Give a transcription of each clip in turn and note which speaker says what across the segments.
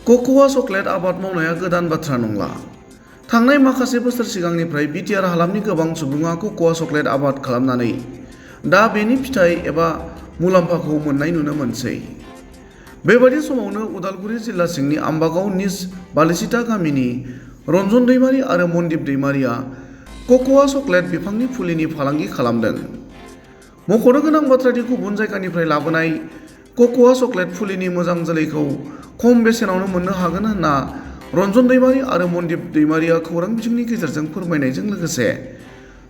Speaker 1: कक'आ chocolate आबाद मावनाया गोदान बाथ्रा नंला। थांनाय माखासे बोसोर सिगांनिफ्राय बिटिआर हालामनि गोबां सुबुङा कक'आ चकलेट आबाद खालामनानै दा बेनि फिथाइ एबा मुलाम्फाखौ मोननाय नुनो मोनसै। बेबादि समावनो उदालगुरि जिल्ला सिंनि आम्बागाव निज बालिसिता गामिनि रन्जन दैमारी आरो मनदिप दैमारीया कक'आ चकलेट बिफांनि फुलिनि फालांगि खालामदों। मख'नो गोनां बाथ्रादि गुबुन जायगानिफ्राय लाबोनाय कक'आ चकलेट फुलिनि मोजां जोलैखौ खम बेसेनावनो मोननो हागोन होनना रन्जन दैमारी आरो मनदिप दैमारीया खौरां बिजोंनि गेजेरजों फोरमायनायजों लोगोसे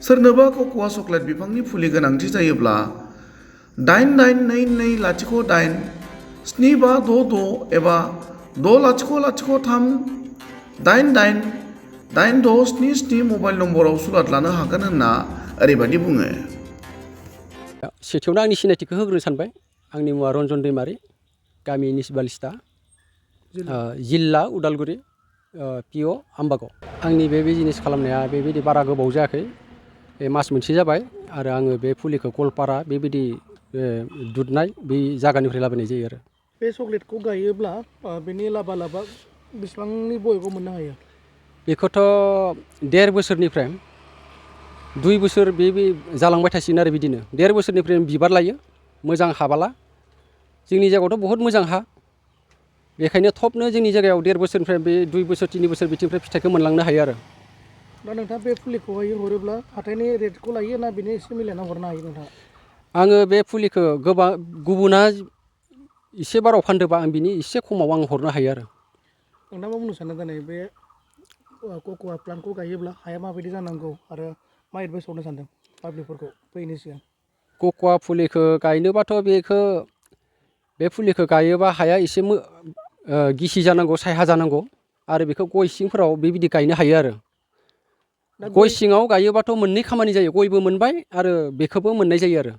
Speaker 1: सोरनोबा कक'आ चकलेट बिफांनि फुलि गोनांथि जायोब्ला 8822087566 एबा 6003888677 मबाइल नम्बराव सुलाद लानो हागोन होनना ओरैबायदि बुङो।
Speaker 2: सेथियावनो आंनि सिनायथिखौ होग्रोनो सानबाय। आंनि मुङा रन्जन दैमारी, गामि निज बालिसिता, जिल्ला उदालगुरि, पिअ आम्बागाव। आंनि बे बिजनेस खालामनाया बेबायदि बारा गोबाव जायाखै, मास मोनसे जाबाय आरो आङो बे फुलिखौ गवालपारा बेबायदि दुधनाय बे जायगानिफ्राय लाबोनाय जायो आरो।
Speaker 3: बे चकलेटखौ गायोब्ला बेनि लाबा बेसेबांनि बयबो मोननो हायो?
Speaker 2: बेखौथ' 1.5 बोसोरनिफ्राय 2 बोसोर बे जालांबाय थासिगोन आरो बिदिनो 1.5 बोसोरनिफ्राय बिबार लायो मोजां हाबाला। जोंनि जायगायावथ' बहुत मोजां हा, बेखायनो थबनो जोंनि जायगायाव 1.5 बोसोरनिफ्राय बे 2 बोसोर 3 बोसोर बिथिंनिफ्राय फिथाइखौ मोनलांनो हायो आरो।
Speaker 3: दा नोंथाङा बे फुलिखौहाय हरोब्ला हाथाइनि रेटखौ लायो ना बेनि एसे मिलायना हरनो हायो नोंथाङा?
Speaker 2: आङो बे फुलिखौ गोबां गुबुना एसे बाराव फानदोंबा आं बिनि एसे खमाव आं हरनो हायो आरो।
Speaker 3: नोंथाङा मा बुंनो सानो दिनै बे कक'आ प्लान्टखौ गायोब्ला हाया माबायदि जानांगौ आरो मा एडभाइस हरनो सानदों पाब्लिकफोरखौ फैयैनि सिगां?
Speaker 2: कक'आ फुलिखौ गायनोबाथ' बे फुलिखौ गायोबा हाया एसे गिसि जानांगौ, सायहा जानांगौ आरो बेखौ गय सिंफोराव बेबायदि गायनो हायो आरो। गय सिङाव गायोबाथ' मोननै खामानि जायो, गयबो मोनबाय आरो बेखौबो मोननाय जायो आरो।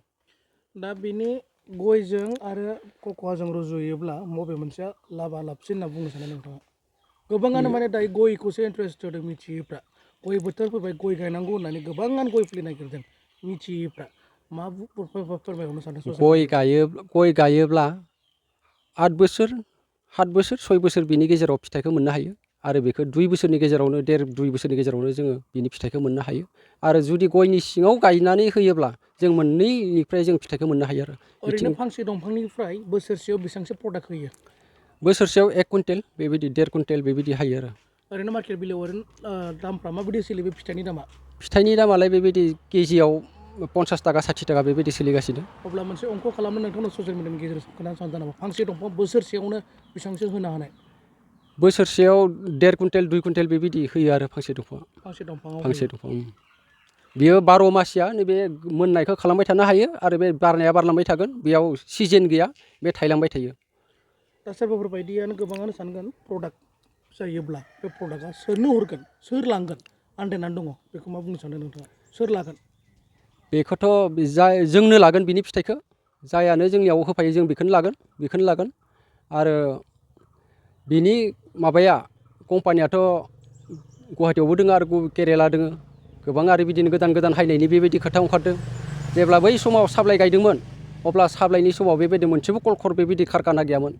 Speaker 3: दा बेनि गयजों आरो कक'आजों रुजुयोब्ला बबे मोनसेया लाबसिन होनना बुंनो सानो नोंथाङा? गोबाङानो माने दायो गयखौसो इन्टारेस्ट होदों मिथियैफ्रा। गय बोथोर फैबाय गय गायनांगौ होननानै गोबाङानो गय फुलि नागिरदों मिथियैफ्रा। मा फोरमायहरनो सानदों?
Speaker 2: गय गायोब्ला 8 बोसोर 7 बोसोर 6 बोसोर बिनि गेजेराव फिथाइखौ मोननो हायो आरो बेखौ 2 बोसोरनि गेजेरावनो 2 बोसोरनि गेजेरावनो जोङो बिनि फिथाइखौ मोननो हायो। आरो जुदि गयनि सिङाव गायनानै होयोब्ला जों मोननैनिफ्राय जों फिथाइखौ मोननो हायो आरो।
Speaker 3: ओरैनो फांसे दंफांनिफ्राय बोसोरसेयाव बेसेबांसो प्रडाक्ट होयो?
Speaker 2: बोसोरसेयाव 1 कुइन्टेल बेबायदि 1.5 कुइन्टेल बेबायदि हायो आरो।
Speaker 3: ओरैनो मार्केट बेलायाव दामफ्रा माबायदि सोलियो बे फिथाइनि दामा?
Speaker 2: फिथाइनि दामालाय बेबायदि केजियाव 50 थाखा 60 थाखा बेबायदि सोलिगासिनो।
Speaker 3: अब्ला मोनसे अंक खालामनो नोंथांनाव ससियेल मिडियानि गेजेरजों खोन्थानो सानदों नामा? फांसे दंफां बोसोरसेयावनो बेसेबांसो होनो हानाय?
Speaker 2: बोसोरसेयाव 1.5 कुइन्टेल 2 कुइन्टेल बेबायदि होयो आरो फांसे दंफाङा।
Speaker 3: फांसे दंफाङाव
Speaker 2: बियो 12 मासिया नैबे मोननायखौ खालामबाय थानो हायो आरो बे बारनाया बारलांबाय थागोन, बेयाव सिजन गैया, बे थायलांबाय थायो।
Speaker 3: दा सोरबाफोर बायदियानो गोबाङानो सानगोन प्रडाक्ट जायोब्ला बे प्रडाक्टआ सोरनो हरगोन, सोर लांगोन आन्दायनानै दङ, बेखौ मा बुंनो सानदों नोंथाङा? सोर लागोन?
Speaker 2: बेखौथ' जोंनो लागोन बिनि फिथाइखौ, जायानो जोंनियाव होफायो जों बेखौनो लागोन आरो बिनि माबाया कम्पानियाथ' गुवाहाटियावबो दङ आरो केरेला दङ गोबां आरो बिदिनो गोदान हायनायनि बेबायदि खोथा ओंखारदों। जेब्ला बै समाव साप्लाइ गायदोंमोन अब्ला साप्लाइनि समाव बेबायदि मोनसेबो कलखर बेबायदि कारखाना गैयामोन।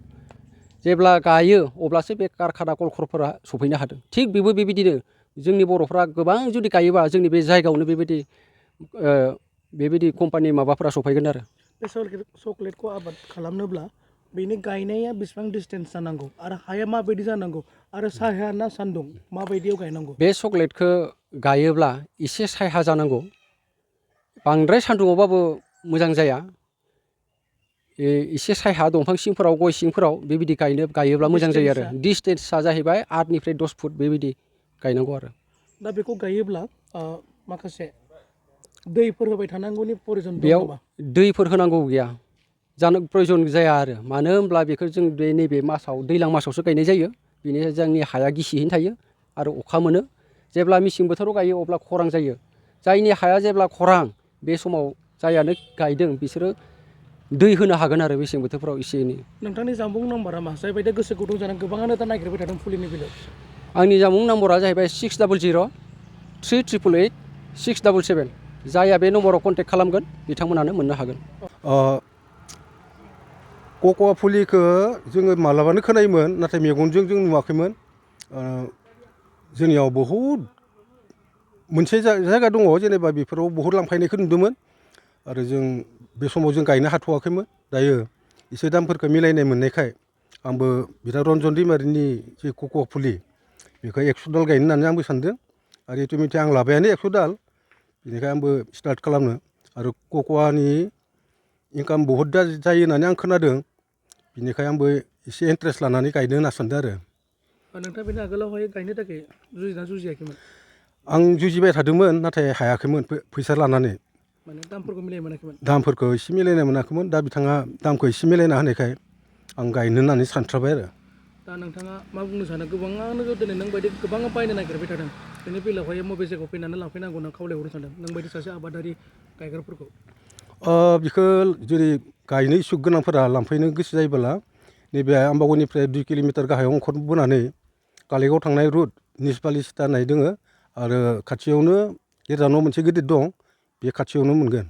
Speaker 2: जेब्ला गायो अब्लासो बे कारखाना कलखरफोरा सफैनो हादों। थिग बेबो बेबायदिनो जोंनि बर'फ्रा गोबां जुदि गायोबा जोंनि बे जायगायावनो बेबायदि कम्पानि माबाफोरा सफैगोन आरो।
Speaker 3: बे चकलेटखौ आबाद खालामनोब्ला बेनि गायनाया बेसेबां डिसटेन्स जानांगौ आरो हाया माबायदि जानांगौ आरो साया ना सान्दुं माबायदियाव गायनांगौ?
Speaker 2: बे चकलेटखौ गायोब्ला एसे सायहा जानांगौ, बांद्राय सान्दुङावबाबो मोजां जाया। एसे सायहा दंफां सिंफोराव गय सिंफोराव बेबायदि गायोब्ला मोजां जायो आरो। डिसटेन्सआ जाहैबाय 8 निफ्राय 10 फुट बेबायदि गायनांगौ आरो।
Speaker 3: दा बेखौ गायोब्ला माखासे दैफोर होबाय थानांगौनि प्रयजन दं
Speaker 2: बेयाव
Speaker 3: नामा?
Speaker 2: दैफोर होनांगौ गैया, प्रयजन जाया आरो। मानो होनब्ला बेखौ जों नैबे मासाव दैज्लां मासावसो गायनाय जायो, बेनिखायनो जोंनि हाया गिसियैनो थायो आरो अखा मोनो। जेब्ला मेसें बोथोराव गायो अब्ला खरां जायो। जायनि हाया जेब्ला खरां बे समाव जायानो गायदों बिसोरो दै होनो हागोन आरो मेसें बोथोरफ्राव एसे एनै।
Speaker 3: नोंथांनि जानबुं नाम्बारा मा? जायबायदि गोसो गुदुं जानानै गोबाङानो दा नागिरबाय थादों फुलिनि बेलायाव।
Speaker 2: आंनि जानबुं नाम्बारा जाहैबाय 6003888677। जायहा बे नम्बराव कन्टेक्ट खालामगोन बिथांमोनानो मोननो हागोन।
Speaker 4: कक'आ फुलिखौ जोङो मालाबानो खोनायोमोन नाथाय मेगनजों जों नुवाखैमोन जोंनियाव बहुद मोनसे जायगा दङ जेनेबा बेफोराव बहुद लांफैनायखौ नुदोंमोन आरो जों बे समाव जों गायनो हाथ'वाखैमोन दायो एसे दामफोरखौ मिलायनाय मोननायखाय आंबो बिदा रन्जन दैमारिनि जि कक'आ फुलि बेखौ 100 दाल गायनो होननानै आंबो सानदों आरो इटुमिटिक आं लाबायानो 100 दाल बेनिखाय आंबो स्टार्ट खालामनो आरो कक'आनि इनकाम बहुद जायो होननानै आं खोनादों बिनिखाय आंबो एसे इन्ट्रेस्ट लानानै गायनो होनना सानदों आरो
Speaker 3: नोंथाङा बेनि आगोलावहाय गायनो थाखाय जुजियाखैमोन
Speaker 4: आं जुजिबाय थादोंमोन नाथाय हायाखैमोन फैसा लानानै
Speaker 3: माने दामफोरखौ मिलाय मोनाखैमोन
Speaker 4: दामफोरखौ एसे मिलायनाय मोनाखैमोन दा बिथाङा दामखौ एसे मिलायना होनायखाय आं गायनो होननानै सानथ्राबाय आरो
Speaker 3: दा नोंथाङा मा बुंनो सानो गोबाङानो दिनै नों बायदि गोबाङा बायनो नागिरबाय थादों बेनि बेलायावहाय बबे जायगायाव फैनानै लांफैनांगौ होनना खावलायहरनो सानदों नों बायदि सासे आबादारि गायग्राफोरखौ
Speaker 4: बिखौ जेरै गायनो इसुक गोनांफोरा लांफैनो गोसो जायोबोला नैबे आम्बागनिफ्राय 2 किल'मिटार गाहायाव अंखर बोनानै कालिगाव थांनाय रुट निसबालि सिटा होननाय दङ आरो खाथियावनो गिर्जा न' मोनसे गिदिर दं बे खाथियावनो मोनगोन